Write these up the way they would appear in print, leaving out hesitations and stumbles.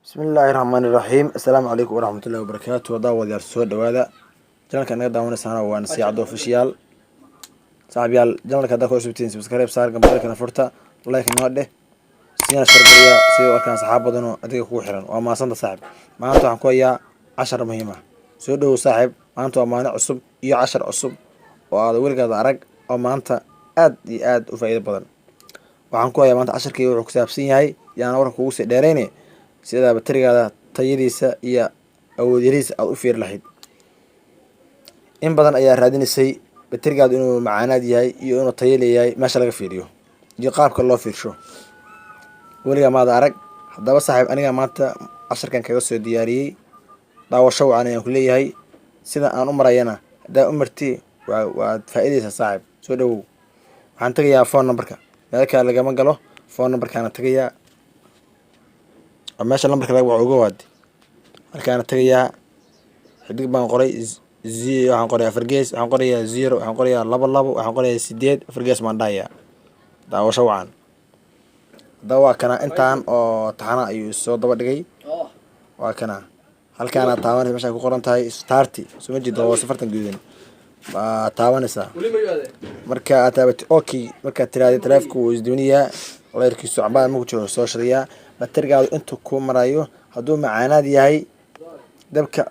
Bismillaahi raxmaani raxiim. Assalaamu calaykum waraxmatullahi wabarakaatu. Daawadayaal, soo dhawaada. Channelka naga daawanaysaana waa Nasiicadda Official. Saaxiibyaal, channelka haddaa ku cusubtihiin, subscribe saar, gambaleelkana furta, like noo dheh, siina share geliya si u arkaan saxaab badan oo adiga kugu xiran. Waa mahadsanta, saaxib. Maanta waxaan ku hayaa cashar muhiim ah. Soo dhowow, saaxiib. Maanta waa maalin cusub iyo cashar cusub oo aad weligaada arag oo maanta aad iyo aad u faa'iido badan. Waxaan ku hayaa maanta, casharkii wuxuu ku saabsan yahay, yaana warka kugu sii dheerayne, sidaa baterigaada tayadiisa iyo awoodyarihiisa aada u fiiri lahayd. In badan ayaa raadinaysay baterigaadu inuu macaanaad yahay iyo inuu tayo leeyahay, meesha laga fiiriyo iyo qaabka loo fiirsho weligaa maada arag. Haddaba saaxiib, aniga maanta casharkan kaga soo diyaariyey. Daawasho wacan ayaan ku leeyahay. Sida aan u marayana haddaa u marti, waad faa'iidaysaa. Saaxiib, soo dhawow. Waxaan tegayaa phone numberka. Meel kale lagama galo, phone numberkaana tegayaa oo meesha lambarka laga waco uga waadi. Halkaana tegayaa, xidig baan qoray, waxaan qoray afar gees, waxaan qorayaa zero, waxaan qorayaa laba labo, waxaan qorayaa sideed, afar gees baan dhahayaa. Daawasho wacan. Haddaba waa kana, intaan oo taxana ayuu soo daba dhigay. Waa kana, halkaana taabanaysa, mesha ku qoran tahay start. Soo ma jeedo? Hoose fartan guduudan baa taabanaysaa. Marka aad taabatid okay, markaad tiraahdo, taleefka wuu isduminiyaa, leyrkiisu cabaan marku jiro soo shidayaa. Baterigaadu intuu kuu marayo, hadduu macaanaad yahay, dabka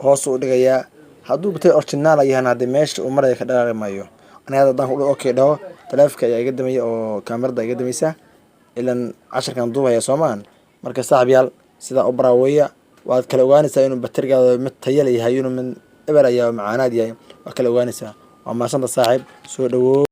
hoos u dhigayaa. Hadduu bateri original yahana, haddii meesha uu marayo ka dhaqaaqi maayo. Aniga hadda haddaan ku okay dhaho, taleefka ayaa iga damaya oo kaamirada iga damaysa, ilan casharkan duubaya soomaan. Marka saaxib yaal, sidaa u baraaweeya. Waad kala ogaanaysaa inuu baterigaada mid tayo leeyahay, inuu mid eber ayaa macaanaad yahay, waad kala ogaanaysaa. Waa mahadsanta, saaxiib. Soo dhawow.